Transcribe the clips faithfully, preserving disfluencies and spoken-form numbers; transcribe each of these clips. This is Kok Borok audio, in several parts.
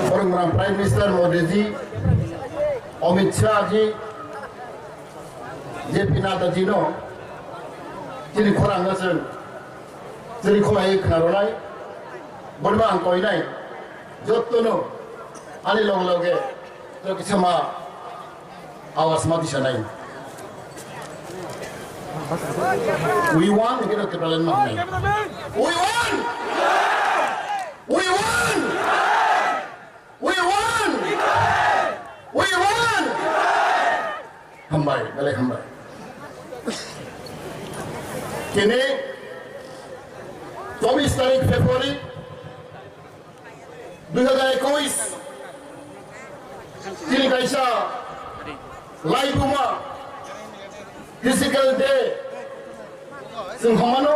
Prime Minister Modi ji, Amit Shah ji, J P Nadda ji no chini khorang no chwng chini khorang khna rwnai, boni ang koinai, jotto no ani log loge Kisama awas mati sanai. We want, kita kita lain mana? We want! We want! We want! We want! Hambai, belai hambai. Kini, chobis tarik February, dui hajar ekuis, chini kaisa laibuma physical day chwng hwnmano.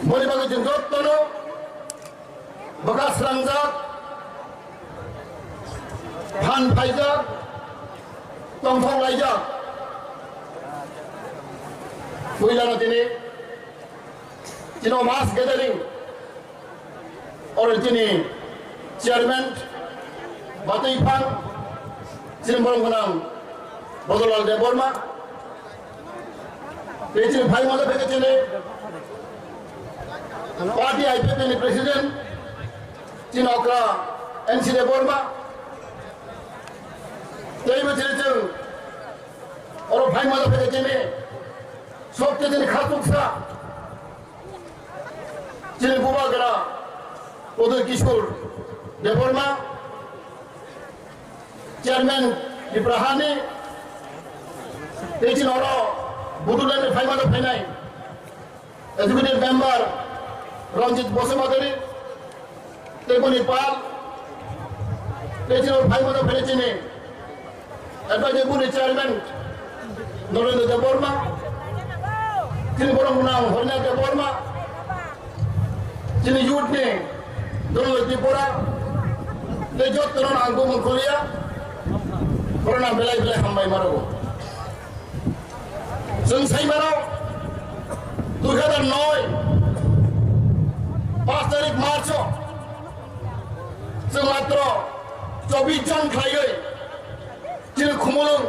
Boni bagwi chwng jottono bwkha srangjak, phan phaijak, tongthok laijak. Puilano tini chini mass gathering, oro chini chairman batwi phang, chini borok gwnang Bodolal Debbarma, tei chini phai mala phai chini party I P F T ni president, chini okra N C Debbarma, tei bo chini chwng oro phai mala phai chini, sobte chini khatuksa, chini bubagra Uday Kishore Debbarma, chairman Tiprahani, tei chini oro Bodoland ni phaimano phainai executive member Ranjit Basumatary, tei boni pal, tei chini oro phaimano phainai chini advisory board ni chairman Narendra Debbarma, chini borok nang Harinath Debbarma, chini youth ni Dhananjay Tripura, tei jottono ang kubun kulia, borok nang belai belai hambai marogo. Chwng sai mano, dui hajar noi, paanch tarik March o, chwng matro chobbish jon khlaiwi, chini Khumulwng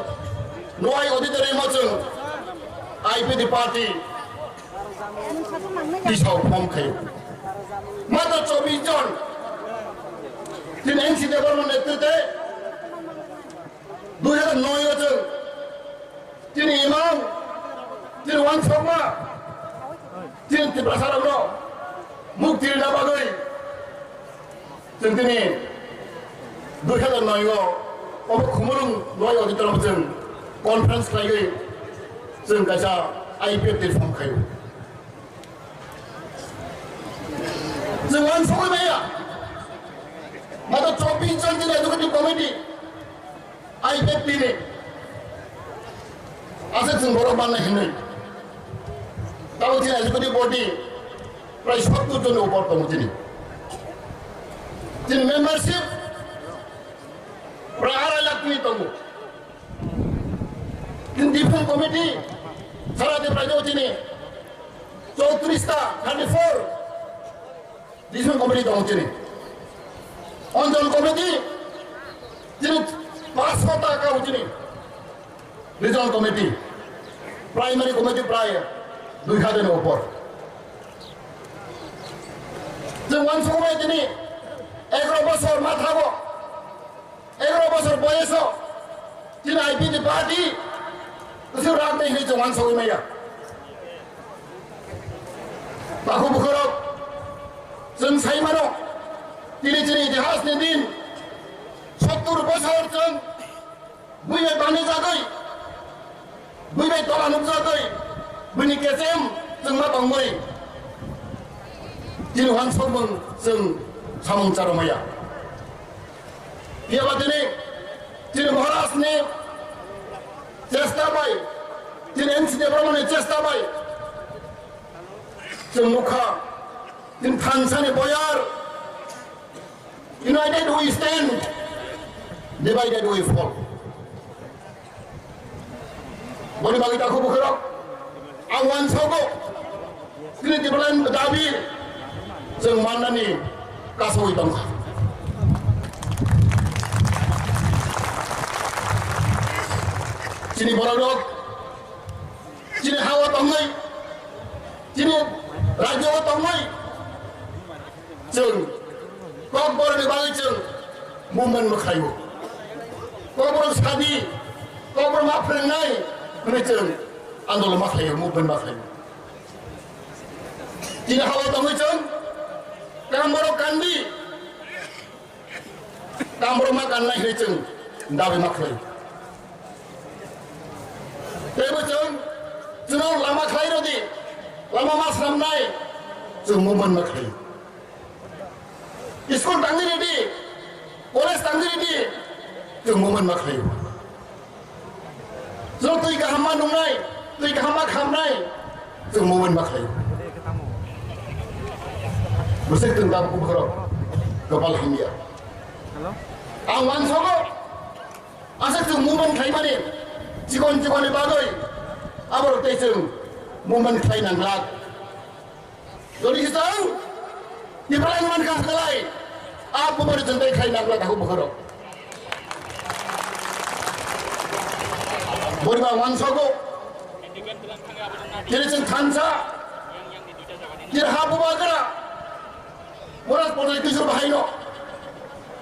Rowai Auditorium o chwng I P F T party tisao form khaio. Matro chobbish jon. Chini N C Debbarma netritwe dui hajar noi o chwng chini imang, chini wansokma, chini Tiprasa rokno mukti rwna bagwi chwng tini dui hajar noi o obo Khumulwng Rowai Auditorium o chwng conference khlaiwi chwng kaisa I P F T form khaio. Chwng wansugwi maya. Matro chobbish jon chini executive committee, I P F T ni. Aswk chwng borok manna hinwi. Tabuk chini executive body prai sottur jonni upor tongo chini. Chini membership prai arai lakh twi tongo. Chini different committee sara de prai chini chowtris ta, thirty four. Regional committee tongo chini. Anchal committee chini paanch sho ta kao chini. Regional committee, primary committee prai dui hajar ni upor. Chwng wansugwi tini egaroh bosor ma thago. Egaroh bosor boyoso chini I P F T ni party bwswk rak tei hinwi chwng wansugwi maya. Takhuk bukhukrok, chwng sai mano, tini chini itihas ni din, sottur bosor chwng bui bai bani jagwi, bui bai tola nukjagwi, buini kesem chwng ma tongwi chini wansukmung chwng samung charomaya. Phiya ba tini chini Maharaj ni chesta bai, chini N C Debbarma ni chesta bai chwng nukha, chini thansa ni boyar, "United we stand, divided we fall." Boni bagwi takhuk bukhukrok, ang wansogo, chini Tipraland dabi, chwng mannani kasawi tongkha. Chini bororok chini ha-o tongnai, chini rajyo-o tongnai, chwng Kokborokni bagwi chwng movement ma khlaio. Kokborok sadi, Kokborok ma phrwngnai hwnwi chwng andolon ma khlaio, movement ma khlaio. Chini ha-o tongwi chwng kam borok kandi, kam borok ma kannai hwnwi chwng dabi ma khlai. Teibo chwng, chwngno lama khlai rwdi, lama ma swnamnai, chwng movement ma khlai. School tangwi rwdi, college tangwi rwdi, chwng movement ma khlai. Chwng twi kaham ma nungnai, twi kaham ma khamnai, chwng movement ma khlai. Bwswk chwng tabuk bukhoro kopal hamya. Ang uansogo, aswk chwng movement khlaimani chikon chikonni bagwi aborok tei chwng movement khlai nang glak. Jodi chwng Tipraland mankha kwlai, a bubari chwng tei khlai nang glak, takhuk bukhoro. Boriba uansogo, tini chwng thansa, tini ha bubagra, Muras Pondai Kishore bahaino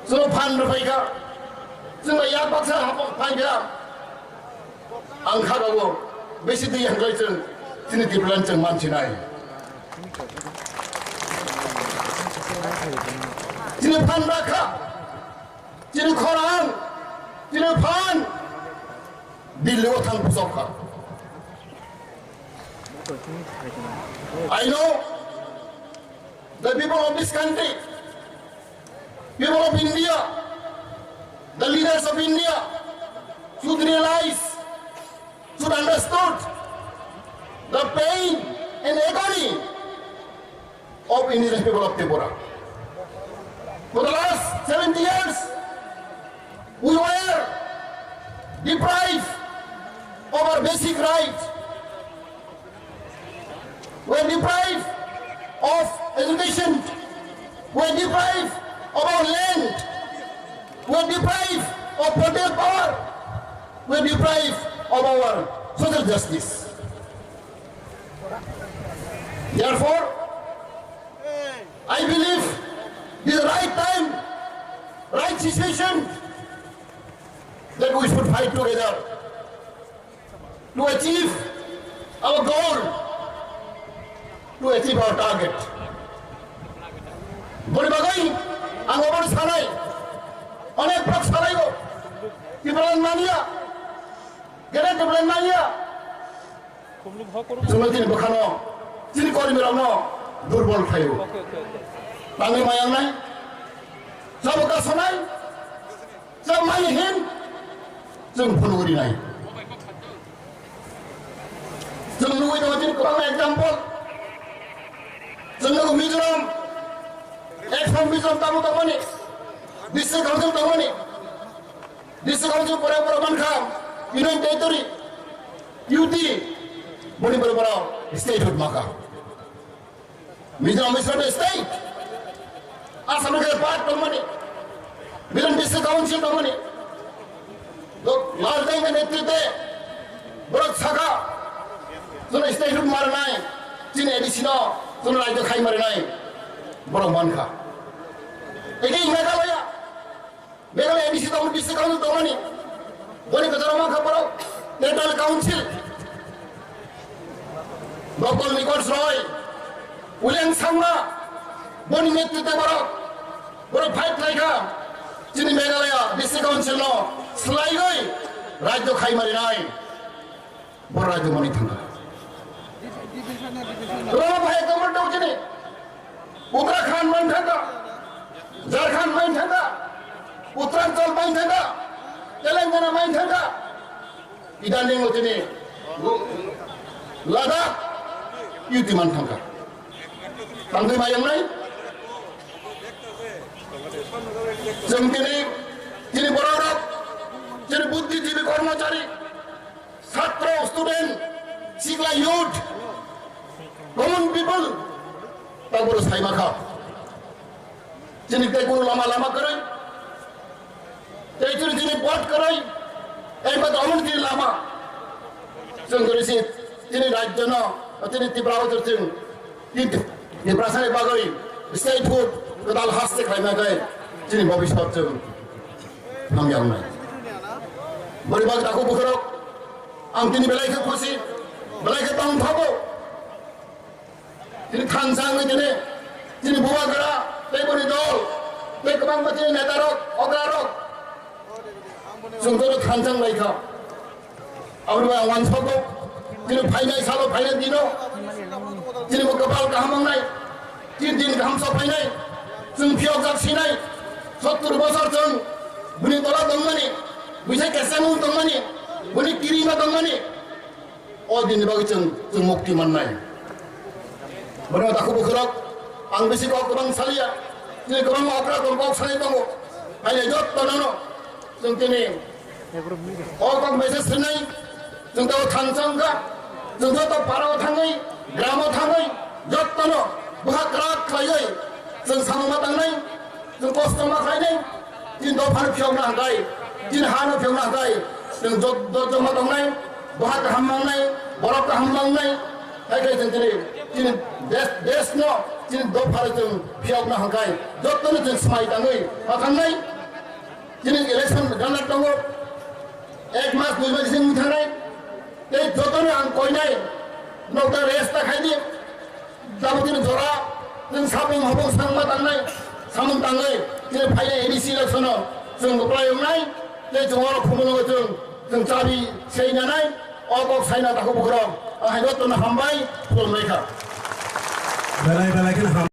chwng phan rwphaikha, chwng bai yak baksa hapang phaikha. Ang kha rw-o bisi twi yang khlai chwng chini Tipraland chwng mansinai. Chini phan rakha, chini khorang, chini phan Delhi-o thang bwsok kha. I know the people of this country, people of India, the leaders of India should realize, should understood the pain and agony of indigenous people of Tripura. For the last seventy years, we were deprived of our basic right. We are deprived of education. We are deprived of our land. We are deprived of political power. We are deprived of our social justice. Therefore, I believe this is the right time, right situation that we should fight together to achieve our goal, to achieve our target. Boni bagwi ang obono sanai, onek borok sanai o, Tipraland manya, gede Tipraland manya. Chwngno chini bwkhano, chini kormirokno durbol khlaio. Tangwi mayangnai, sabo kasonai, sabo mani hin, chwng phunugwi rinai. Chwng nugwi tongo chini kwbangma example. Chwng nugo Mizoram, ex-Mizoram tamo tongmani, District Council tongmani. District Council pore pore mankha Union Territory, U T, boni pore pore statehood mankha. Mizoram is not a state. Assam ni part tongmani, Mizoram District Council tongmani. Lal Deng ni netritwe borok sakha, chwngno statehood marinai, chini A D C no chwngno raijyo khai marinai, borok mankha. Eke Meghalaya, Meghalaya A D C tongmani, District Council tongmani. Boni kwcharo mankha borok Territorial Council. Dokol Nikos Roy, Uliang Sangma, boni netritwe borok, borok fight khlaikha. Chini Meghalaya District Council no swlaiwi rajyo khai marinai. Bo rajyo mani thangkha. Roma bhai ekdom dong chini. Uttarakhand man thangkha. Jharkhand man thangkha. Uttaranchal man thangkha. Telangana man thangkha. Idaning o chini Ladakh U T man thangkha. Tangwi mayangnai. Chwng tini, tini borok rok, chini buddhijibi kormochari, Satro, student, sikla, youth, common people, tabuk saima kha. Chini tei kunu lama lama kwrwi. Tei chini chini vote kwrwi. Ei ba dong chini lama. Chwng kwrwi si chini rajyo no, chini Tripura o chwng, chini Tiprasa ni bagwi statehood kwtal haste khlaima khe chini bobiswt chwng hamya wngnai. Bori bak daku bukhorok ang tini belai khe khusi, belai khe tong thago. Tini thansa wngwi tini, tini bubagra, tei boni dol, tei kwbangma tini netarok, okrarok, chwng joto thansa wnglaikha. Aboni bai ang uansukgo, tini phainai salo, phainai dino, tini bo kwpal kaham wngnai, tini din kaham sophainai, chwng phiyokjak sinai, sottur bosor chwng bini tola tongmani, buisa keseng wng tongmani, bini kirima tongmani, o dinni bagwi chwng, chwng mukti mannai. Bono daku bukhorok, ang bisi kok kwbang saliya, tini kwbangma okra tong kok salai tongo. Haile jotto nono, chwng tini o kok message sinai, chwng tabo thansa wngkha, chwng joto parao thangwi, gramo thangwi, jottono bwkha kwrak khlaiwi chwng samung ma tangnai. Chwng kosto ma khlainai, chini dophano phiyokna hwnkhe, chini hano phiyokna hwnkhe, chwng jo-, jo-, joma tongnai, boha kaham mangnai, borok kaham mangnai, hai khe chwng chini, chini des-, desno, chini dophano chwng phiyokna hwnkhe, jottono chwng swmai tangwi ma thangnai. Chini election gana tongo, ek mas, dui mas sing thangnai, tei jottono ang koinai, nokta rest ta khaidi. Tabuk chini jora, chwng samung habung sangma tangnai, samung tangwi, chini phainai A D C election-o chwng kwplai wngnai, tei chwng oro khumulwngo chwng, chwng chabi seinanai, o kok saina daku bukhorok, ang hai jotono hambai, khulumbai kha. Belai belai kheno ham-